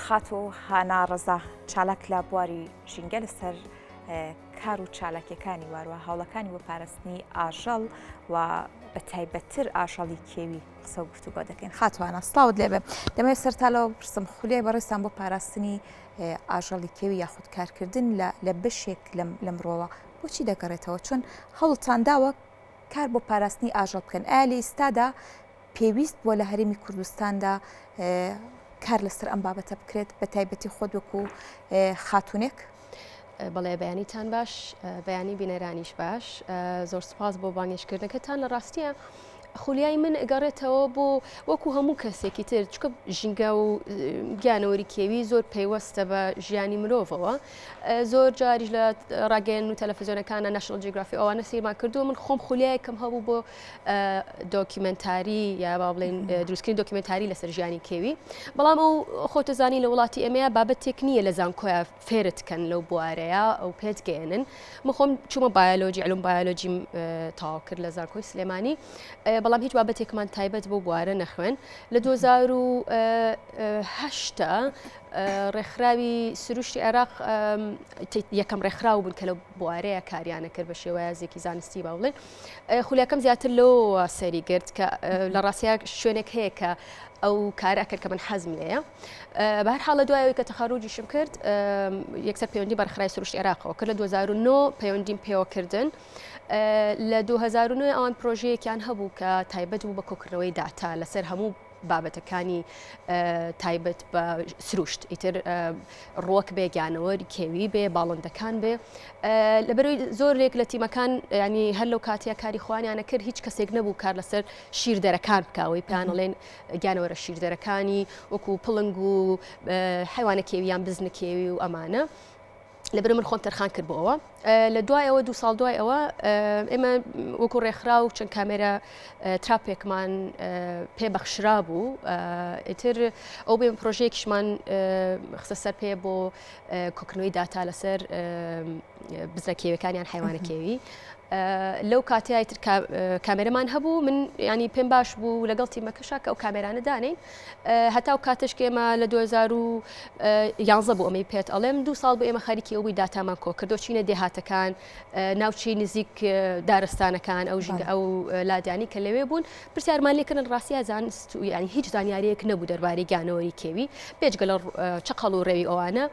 خاتوو هانا ڕەزا چالاک لە بواری ژینگە لەسەر کار و چالاکیەکانی واروە هەوڵەکانی بۆ پاراستنی ئاژەڵ و بە تایبەتتر ئاژەڵی کێوی قسە و گفتوگۆ دەکەین. خاتوانە سڵاوت لێبێ دەمەوێت سەرتا لەوە بپرسم خولیای بەڕێزتان بۆ پاراستنی ئاژەڵی کێوی یاخود کارکردن لە بەشێک لەم ڕۆوە بۆچی دەگەڕێتەوە چۆن هەوڵتان داوە کار بۆ پاراستنی ئاژەڵ بکەن ئایا لە ئیستادا پێویست بووە لە هەرێمی کوردستاندا کار لەسەر ئەم بابەتە بکرێت بە تایبەتی خۆت وەکو خاتونێک؟ بەڵێ بەیانیتان باش بەیانی بینەرانیش باش زۆر سپاس بۆ بانگێشتکردنەکەتان لە ڕاستیە خولیای من گەڕێتەوە بۆ وەکو هەموو کەسێکی تر چکە ژینگە و گیانەوەری کێوی زۆر پەیوەستە بە ژیانی مرۆڤەوە زۆر جاریش لە ڕاگەیەن و تەلەفزیۆنەکانە ناشنال جیگرافی ئەوانە سیرمان کردووە من خۆم خولیایەکەم هەبوو بۆ دۆکیومنتاری یا با بڵێن دروستکردنی دۆکیومنتاری لەسەر ژیانی کێوی بەڵام ئەو خۆتەزانی لە وڵاتی ئێمەیە بابەتێک نییە لە زانکۆیە فێرت کەن لەو بوارەیە ئەو پێت گەێنن من خۆم چوومە بایۆلۆجی علوم بایۆلۆجیم تەواو کرد لە زانکۆی سلێمانی بەڵام هیچ بابەتێکمان تایبەت بۆ بوارە نەخوێن لە 2008 ڕێکخراوی سروشتی عێراق یەکەم ڕێکخراو بوون کە لەو بوارەیە کاریانە کرد بە شێوازێکی زانستی با بڵێن خولیاکەم زیاتر لەوە سەری گرت کە لە ڕاستیا شوێنێک هەیە کە ئەو کارە کرد کە من حەزم لێیە بە هەر حاڵ لە دوای ئەوەی کە تەخەروجیشم کرد یەکسەر پەیوەندی بە ڕێکخراوی سروشتی عێراقەوە کرد لە 2009 پەیوەندیم پێوە کردن لە 2009 ئەوان پرۆژەیەکیان هەبوو کە تایبەت بوو بە کۆکردنەوەی داتا لەسەر هەموو بابەتەکانی تایبەت بە سروشت ئیتر ڕوەک بێ گیانەوەر کێوی بێ باڵندەکان بێ لەبەرەوەی زۆرێک لە تیمەکان ینی هەر لەو کاتیا کاری خوانیانە کرد هیچ کەسێک نەبوو کار لەسەر شیردەرەکان بکەوەی پێیانڵێن گیانەوەرە شیردەرەکانی وەکو پڵنگ و حیوانە کێویان بزنە کێوی و ئەمانە. لەبەر من خۆم تەرخان کرد بۆ ئەوە لە دوای ئەوە دو ساڵ دوای ئەوە ئێمە وەکو ڕێکخرا و چەند کامێرە تراپێکمان پێبەخشرا بوو ئیتر ئەو بێن پرۆژەیەکیشمان خستە سەر پێ بۆ کۆکردنەوەی داتا لەسەر بزنە کێوەکان یان حیوانە کێوی لەو کاتەیە تر کامێرەمان هەبوو من ینی پێم باش بوو لەگەڵ تیمەکەشا کە ئەو کامێرانە دانین هەتا و کاتش کە ئێمە لە 2011 بوو ئەمەی پێت ئەڵێم دو ساڵ بۆ ئێمە خەریکی ئەو بووی داتامان کۆ کردو چینە دێهاتەکان ناوچەی نزیک دارستانەکان ئەو ژینگە ئەو لادانی کە لەوێ بوون پرسیارمان لێکردن ڕاستیا زانست و یعنی هیچ زانیاریەک نەبوو دەربارەی گیانەوەری کێوی بێجگە لە چەقەڵ و ڕێوی ئەوانە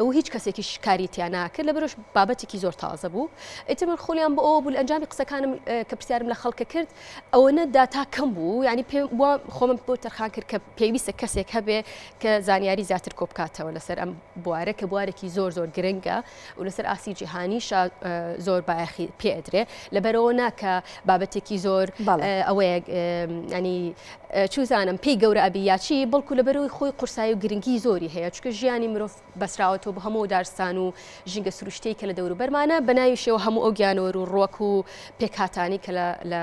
و هیچ کەسێکیش کاری تیا ناکرد لەبەرش بابەتێکی زۆر تازە بوو ئیتر من خولیام بۆ ئەوە بوو لە ئەنجامی قسەکانم کە پرسیارم لە خەڵکە کرد ئەوەنە داتا کەم بوو یعنی پێم بووە خۆمم بۆ تەرخان کرد کە پێویستە کەسێک هەبێ کە زانیاری زیاتر کۆ بکاتەوە لەسەر ئەم بوارە کە بوارێکی زۆر زۆر گرنگە و لەسەر ئاستی جیهانیشا زۆر بایەخی پێ ئەدرێ لەبەرەوە ناکە بابەتێکی زۆر ئەوەیە ینی چوزانم پێی گەورە ئەبی یا چی بەڵکو لەبەرەوەی خۆی قورسایی و گرنگی زۆری هەیە چونکە ژیانی مرۆڤ بەسراوەتەوە بە هەموو دارستان و ژینگە سروشتیی کە لە دەوروبەرمانە بە ناویشەوە هەموو ئەو گیانەوەر و ڕوەک و پێکهاتانەی کە لە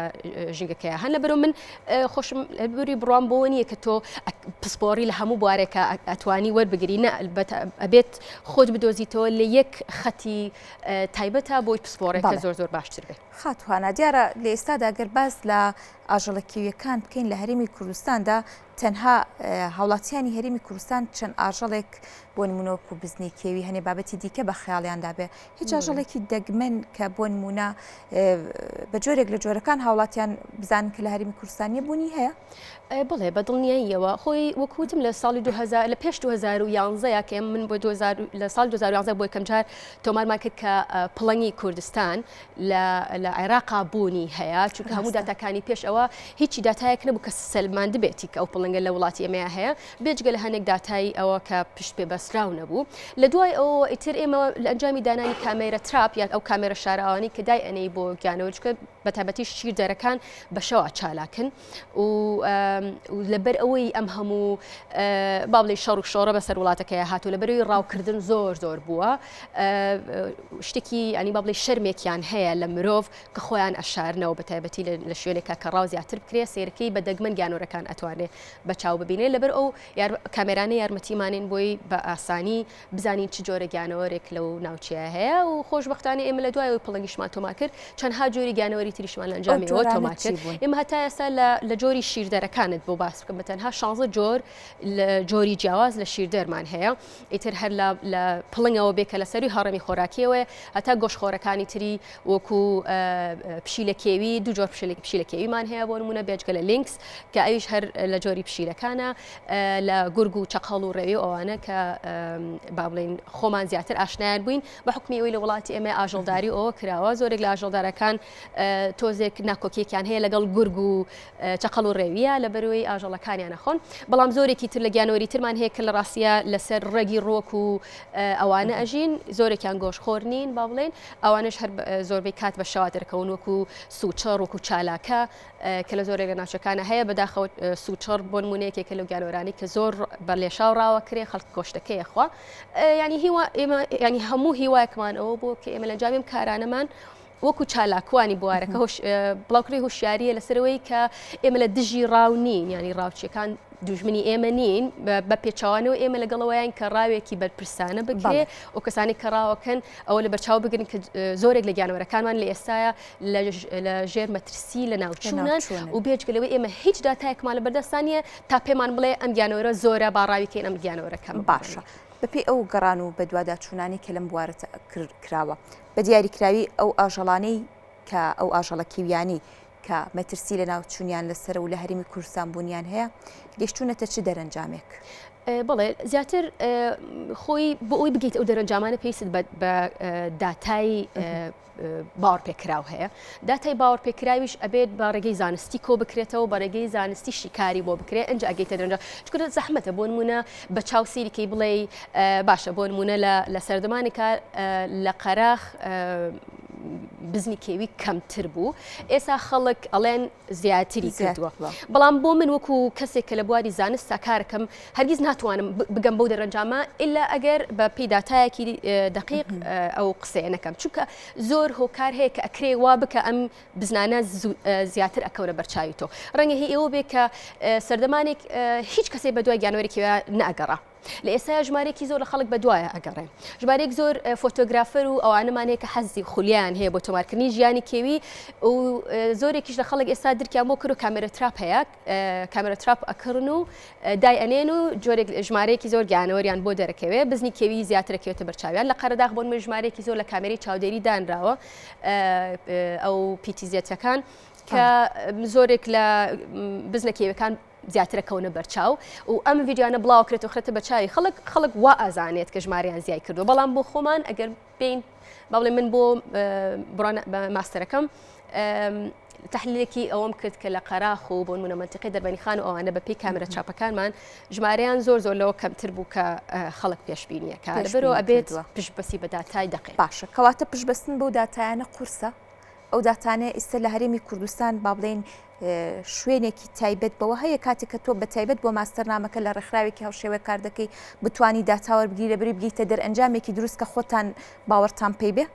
ژینگەکەیا هەن لەبەرەوە من خۆشم لەبەری بڕوام بۆوە نییە کە تۆ پسپۆڕی لە هەموو بوارێکە ئەتوانی وەربگری نە ئەبێت خۆت بدۆزیتەوە لە یەک خەتی تایبەتە بۆی پسپۆڕێکە زۆر زۆر باشتر بێت. خاتوو هانا دیارە لە ئێستادا گەر باس لە ئاژەڵە کێویەکان بکەین لە هەرێمی کوردستاندا تەنها هاوڵاتیانی هەرێمی کوردستان چەند ئاژەڵێک بۆ نمونە وەکو بزنی کێوی هەنێ بابەتی دیکە بە خەیاڵیاندا بێ هیچ ئاژەڵێکی دەگمەن کە بۆ نمونە بە جۆرێک لە جۆرەکان هاوڵاتیان بزانن کە لە هەرێمی کوردستان نیە بوونی هەیە؟ بڵێ بە دڵنیاییەوە خۆی وەکوتم لە ساڵی 2000 لە پێش 2011 یا کە من بۆ 2000 لە ساڵی 2011 بۆ یەکەم جار تۆمارمان کرد کە پڵنگی کوردستان لە عێراقا بوونی هەیە چونکە هەموو داتاکانی پێش ئەوە هیچی داتایەک نەبوو کە سەلماندبێتی کە ئەو پڵنگە لە وڵاتی ئێمەیا هەیە بێجگە لە هەنێک داتای ئەوە کە پشت پێ بەسراو نەبوو لە دوای ئەوە ئیتر ئێمە لە ئەنجامی دانانی کامێرە trap یان ئەو کامێرە شاراوانەی کە دای ئەنێی بۆ گیانەوە چونکە بە تایبەتی شیردەرەکان بە شەوا چالاکن و لەبەر ئەوەی ئەم هەموو با بڵێ شەڕ و شۆڕە بەسەر وڵاتەکەی هاتوو لەبەرەوەی ڕاوکردن زۆر زۆر بووە شتێکی ینی با بڵێ شەرمێکیان هەیە لە مرۆڤ کە خۆیان ئەشارنەوە بە تایبەتی لە شوێنێکا کە ڕاو زیاتر بکرێ سیرەکەی بە دەگمەن گیانۆرەکان ئەتوانێ. بە چاو ببینێ لەبەر ئەو کامێرانە یارمەتیمانین بۆی بە ئاسانی بزانین چ جۆرە گیانەوەرێک لەو ناوچەیە هەیە و خۆشبەختانە ئێمە لە دوای ئەوەی پڵنگیشمان تۆمار کرد چەندها جۆری گیانەوەری تریشمان لە ئەنجامی ئەوە تۆمار کرد ئێمە هەتا ئێستا لە جۆری شیردەرەکانت بۆ باس بکەم بە تەنها 16 جۆر لە جۆری جیاواز لە شیردەرمان هەیە ئیتر هەر لە پڵنگەوە بێ کە لە سەروی هەڕەمی خۆراکیەوەیە هەتا گۆشتخۆرەکانی تری وەکو پشیلە کێوی دوو جۆر پشیلە کێویمان هەیە بۆ نمونە بێجگە لە lynx کە ئەویش هەر لە جۆری پشیلەکانە لە گورگ و چەقەڵ و ڕێوی و ئەوانە کە با بڵێین خۆمان زیاتر ئاشنایان بووین بە حکومی ئەوەی لە وڵاتی ئێمە ئاژەڵداری ئەوە کراوە زۆرێک لە ئاژەڵدارەکان تۆزێک ناکۆکیەکیان هەیە لەگەڵ گورگ و چەقەڵ و ڕێویە لەبەرەوەی ئاژەڵەکانیان ئەخۆن بەڵام زۆرێکی تر لە گیانەوەری ترمان هەیە کە لە ڕاستیە لەسەر ڕێگی ڕوەک و ئەوانە ئەژین زۆرێکیان گۆشتخۆر نین با بڵێن ئەوانش هەر زۆربەی کات بە شەوا دەرکەون وەکو سوچڕ وەکو چالاکە کە لە زۆرێک لە ناوچەکانە هەیە بەداخەوە سوچڕ بۆ نمونە یەکێکە لەو گیانەوەرانی کە زۆر بە لێشاو ڕاوە کرێ خەڵک گۆشتەکەی ئەخوا ینی هیوا ئێمە ینی هەموو هیوایەکمان ئەوە بوو کە ئێمە لە ئەنجامی کارانەمان وەکو چالاکوانی بوارەکە بڵاوکردنەوەی هۆشیاریە لەسەرەوەی کە ئێمە لە دژی ڕاو نین ینی ڕاوچیەکان دوژمنی ئێمە نین بە پێچوانەوە ئێمە لەگەڵەوەیان کە ڕاوێکی بەرپرسانە بکرێ و کەسانی کە ڕاوەکەن ئەوە لە بەرچاو بگرن کە زۆرێک لە گیانەوەرەکانمان لە ئێستاە لە ژێر مەترسی لە ناوچوونن و بێجگە لەوەی ئێمە هیچ داتایەکمان لە بەردەستان نییە تا پێمان بڵێ ئەم گیانەوەرە زۆرە با ڕاوی کەین ئەم گیانەوەرە کەمە. باشە بەپێی ئەو گەڕان و بەدواداچوونانەی کە لەم بوارە کراوە بە دیاریکراوی ئەو ئاژەڵانەی کە ئەو ئاژەڵە کێویانەی کە مەترسی لەناوچوونیان لەسەرە و لە هەرێمی کوردستان بوونیان هەیە گەیشتوونەتە چ دەرەنجامێک؟ بەڵێ زیاتر خۆی بۆ ئەوی بگەیت ئەو دەرەنجامانە پێویست بە داتای باوەڕپێکراو هەیە. داتای باوەڕپێکراویش ئەبێت بە ڕێگەی زانستی کۆ بکرێتەوە، بە ڕێگەی زانستی شیکاری بۆ بکرێت، ئەنجا ئەگەیتە دەرەنجام. چونکە زەحمەتە بۆ نموونە بە چاو سەیری کەی بڵێی باشە بۆ نموونە لە سەردەمانێکا لە قەراخ بزنی کێوی کەمتر بوو، ئێستا خەڵک ئەڵێن زیاتری کردووە. بەڵام بۆ من وەکو کەسێک کە لە بواری زانستا کارەکەم هەرگیز ناتوانم بگەم بەو دەرەنجامە ئللا ئەگەر بە پێی داتایەکی دقیق ئەو قسەیە نەکەم چونکە زۆر هۆکار هەیە کە ئەکرێ وا بکە ئەم بزنانە زیاتر ئەکەونە بەرچاوی تۆ ڕەنگە هی ئێوە بێ کە سەردەمانێک هیچ کەسێک بە دوای گیانەوەرێکی نەئەگەڕا. لە ئێستایا ژمارەیەکی زۆر لە خەڵک بەدوایە ئەگەڕێن. ژمارەیەک زۆر photographer و ئەوانەمان هەیە کە حەزی خولیایان هەیە بۆ تۆمارکردنی ژیانی کێوی و زۆرێکیش لە خەڵک ئێستا درکیان بۆ کرد و camera trap هەیە camera trap ئەکڕن و دای ئەنێن و جۆرێک ژمارەیەکی زۆر گیانەوەریان بۆ دەرەکەوێ بزنی کێوی زیاتر ئەکەوێتە بەرچاویان لە قەرەداغ بۆ نموونە ژمارەیەکی زۆر لە کامێرەی چاودێری دانراوە ئەو PTZ ەکان کە زۆرێک لە بزنە کێوەکان زیاتر ئەکەونە بەرچاو و ئەم ڤیدیۆیانە بڵاوکرێت و خرێتە بەرچاوی خەڵک خەڵک وا ئازانێت کە ژمارەیان زیای کردووە بەڵام بۆ خۆمان ئەگەر بین با بڵێ من بۆ بڕۆن بە ماستەرەکەم تحلیلێکی ئەوەم کرد کە لە قەراخ و بۆ نمونە منتیقی دەربەنی خان و ئەوانە بە پێی کامێرا trap ەکانمان ژمارەیان زۆر زۆر لەوە کەمتر بوو کە خەڵک پێشبینیەکە لەبەرەوە ئەبێت پشت بەسی بە داتای دەقێ باشە کەواتە پشتبەستن بەو داتایانە قورسە ئەو داتانەیە ئیستا لە هەرێمی کوردستان با بڵێین شوێنێکی تایبەت بەوە هەیە کاتێک کە تۆ بە تایبەت بۆ ماستەرنامەکە لە ڕێکخراوێکی هاوشێوە کار دەکەی بتانی داتا وەربگری لەبری بگەیتە دەرئەنجامێکی دروست کە خۆتان باوەڕتان پێی بێ؟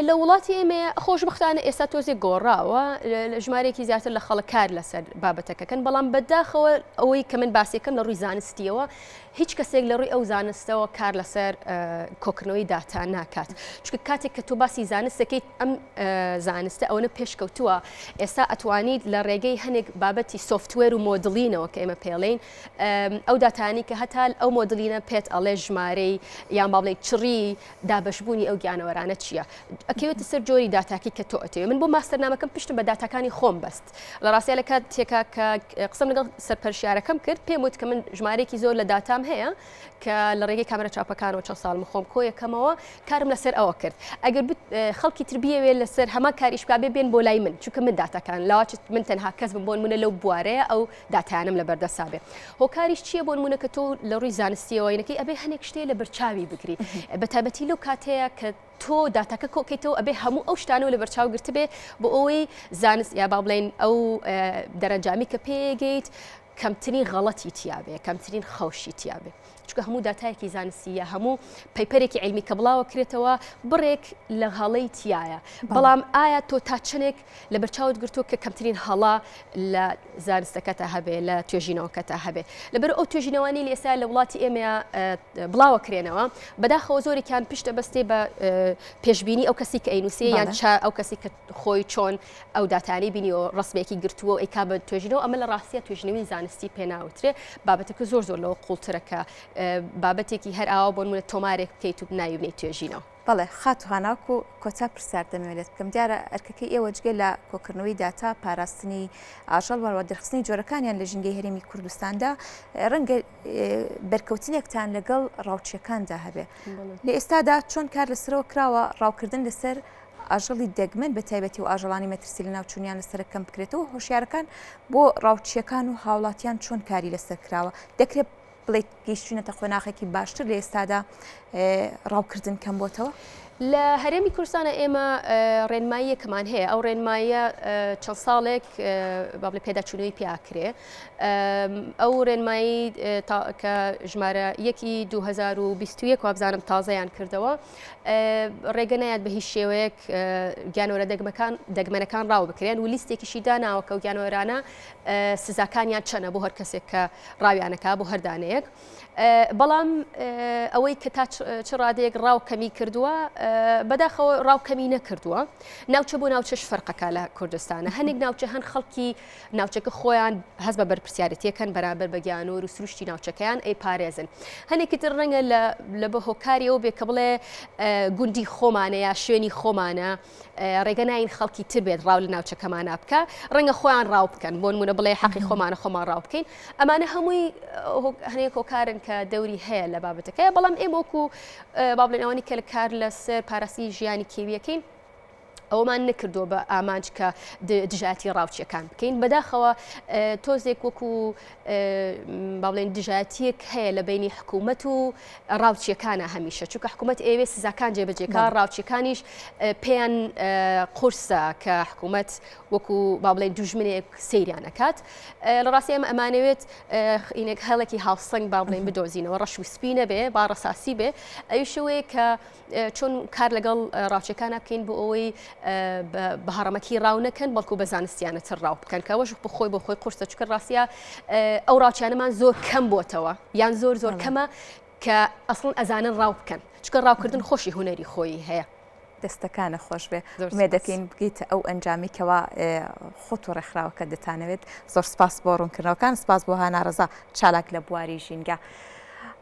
لە وڵاتی ئێمە خۆشببختانە ئێستا تۆزێک گۆڕاوە ژمارێکی زیاتر لە خەڵک کار لەسەر بابەتەکەکەن بەڵام بەداخەوە ئەوەی کە من باسیەکەم لە ڕووی زانستیەوە هیچ کەسێک لە ڕووی ئەو زانستەوە کار لەسەر کۆکردنەوەی داتا ناکات چونکە کاتێک کە تۆ باسی زانست دەکەیت ئەم زانستە ئەوەنە پێشکەوتووە ئێستا ئەتوانیت لە ڕێگەی هەنێک بابەتی software و modeling ەوە کە ئێمە پێڵین ئەو داتانی کە هەتا ئەو modeling ە پێت ئەڵێ ژمارەی یان با بڵێ چڕی دابەشبوونی ئەو گیانەوەرانە چییە ئەکەوێتە سەر جۆری داتاکی کە تۆ ئەتەوێ من بۆ ماستەرنامەکەم پشتم بە داتاکانی خۆم بەست لە ڕاستیا لە کاتێکا کە قسەم لەگەڵ سەرپەرشیارەکەم کرد پێم وت کە من ژمارەیەکی زۆر لە داتام هەیە کە لە ڕێگەی کامێرا trap ەکانەوە چەند ساڵم خۆم کۆیەکەمەوە کارم لەسەر ئەوە کرد ئەگەر خەڵکی تر بیەوێت لەسەر هەمان کاریش بکا بێ بێن بۆ لای من چونکە من داتاکان لاواچت من تەنها کەس بم بۆ نمونە لەو بوارەیە ئەو داتایانم لە بەردەسا بێ هۆکاریش چییە بۆ نمونە کە تۆ لە ڕووی زانستیەوە ینەکەی ئەبێ هەنێک شتێ لە بەرچاوی بگری بە تایبەتی لەو کاتەیە کە تۆ داتاکە کۆکەیتەوە ئەبێ هەموو ئەو شتانەوە لەبەرچاو گرتبێ بۆ ئەوەی زانست یا با بڵێین ئەو دەرەنجامی کە پێگەیت کەمترین غەڵەتی تیابێ کەمترین خەوشی تیابێ. چونکە هەموو داتایەکی زانستی یا هەموو paper ێکی عیلمی کە بڵاوە کرێتەوە بڕێک لە هەڵەی تیایە بەڵام ئایا تۆ تا چەندێک لەبەرچاوت گرتووە کە کەمترین هەڵە لە زانستەکەتا هەبێ لە توێژینەوەکەتا هەبێ لەبەر ئەو توێژینەوانی لە ئێستا لە وڵاتی ئێمە بڵاوە کرێنەوە بەداخەوە زۆرێکیان پشت ئەبەستێ بە پێشبینی ئەو کەسی کە ئەینوسێ یان چا ئەو کەسی کە خۆی چۆن ئەو داتانی بینی و ڕسمێکی گرتووە و ئەیکا بە توێژینەوە ئەمە لە ڕاستیە توێژینەوەی زانستی پێناوترێ بابەتەکە زۆر زۆر لەوە قوڵترە کە بابەتێکی هەر ئاوا بۆ نمونە تۆمارێک بکەیت و ناوی بنێی توێژینەوە. بەڵێ خاتوو هانا وەکو کۆتا پرسیار دەمەوێت لێت بکەم دیارە ئەرکەکەی ئێوە جگە لە کۆکردنەوەی داتا پاراستنی ئاژەڵ وەروە دەرخستنی جۆرەکانیان لە ژینگەی هەرێمی کوردستاندا ڕەنگە بەرکەوتنێکتان لەگەڵ ڕاوچیەکاندا هەبێ لە ئێستادا چۆن کار لەسەرەوە کراوە ڕاوکردن لەسەر ئاژەڵی دەگمەن بە تایبەتی و ئاژەڵانی مەترسی لەناوچوونیان لەسەر کەم بکرێتەوە هۆشیارەکان بۆ ڕاوچیەکان و هاوڵاتیان چۆن کاری لەسەر کراوە دەکرێت بڵێیت گەیشتوینەتە قۆناغێکی باشتر لە ئێستادا ڕاوکردن کەم بۆتەوە؟ لە هەرێمی کوردستانە ئێمە ڕێنماییەکەمان هەیە ئەو ڕێنماییە چەند ساڵێک با بڵێ پێداچوونەوەی پیاکرێ ئەو ڕێنمایی کە ژمارە یەکی 2021 وابزانم تازەیان کردەوە ڕێگە نایات بە هیچ شێوەیەک گیانەوەرە دەگمەکان دەگمەنەکان ڕاو بکرێن و لیستێکیشی داناوە کە و گیانەوەرانە سزاکانیان چەنە بۆ هەر کەسێک کە ڕاویانەکا بۆ هەر دانەیەک بەڵام ئەوەی کە تا چ ڕادەیەک ڕاو کەمی کردووە بەداخەوە ڕاو کەمی نەکردووە ناوچە بۆ ناوچەش فەرقەکە لە کوردستانە هەنێک ناوچە هەن خەڵکی ناوچەکە خۆیان هەست بە بەرپرسیارەتیەکەن بەرامبەر بە گیانۆر و سروشتی ناوچەکەیان ئەی پارێزن هەنێکی تر ڕەنگە لە بە هۆکاری ئەو بێ کە بڵێ گوندی خۆمانە یا شوێنی خۆمانە ڕێگە ناین خەڵکی تر بێت ڕاو لە ناوچەکەمانا بکە ڕەنگە خۆیان ڕاو بکەن بۆ نمونە بڵێ حەقی خۆمانە خۆمان ڕاو بکەین ئەمانە هەمووی هەنێک هۆکارن کە دەوری هەیە لە بابەتەکەی بەڵام ئێمە وەکو با بڵێن ئەوانی کە لە کار لەسەر پاراستنی ژیانی کێویەکەین ئەومان نەکردووە بە ئامانج کە دژایەتی ڕاوچیەکان بکەین بەداخەوە تۆزێک وەکو با بڵێن دژایەتیەک هەیە لە بینی حکوومەت و ڕاوچیەکانە هەمیشە چونکە حکوومەت ئەیەوێ سزاکان جێبەجێکا ڕاوچیەکانیش پێیان قورسە کە حکوومەت وەکو با بڵێن دوژمنێک سەیریان ئەکات لە ڕاستی ئەمە ئەمانەوێت ئینێک هەڵێکی هاوسەنگ با بڵێن بدۆزینەوە ڕەش و سپی نەبێ با ڕەساسی بێ ئەویشەوەیە کە چۆن کار لەگەڵ ڕاوچەکانە بکەین بۆ ئەوەی بە هەڕەمەکی ڕاو نەکەن بەڵکو بە زانستیانە تر ڕاو بکەن کە ئەوەش بخۆی بۆ خۆی قورسە چکە ڕاستە ئەو ڕاوچیانەمان زۆر کەم بۆتەوە یان زۆر زۆر کەمە کە ئەسڵن ئەزانن ڕاو بکەن چکە ڕاوکردن خۆشی هوەری خۆی هەیە. دەستەکانە خۆش بێ ئومێدەکەین بگەیتە ئەو ئەنجامی کەوا خۆت و ڕێکخراوەکە دەتانەوێت زۆر سپاس بۆ ڕوونکردنەوەکان سپاس بۆ هانا ڕەزا چالاک لە بواری ژینگە.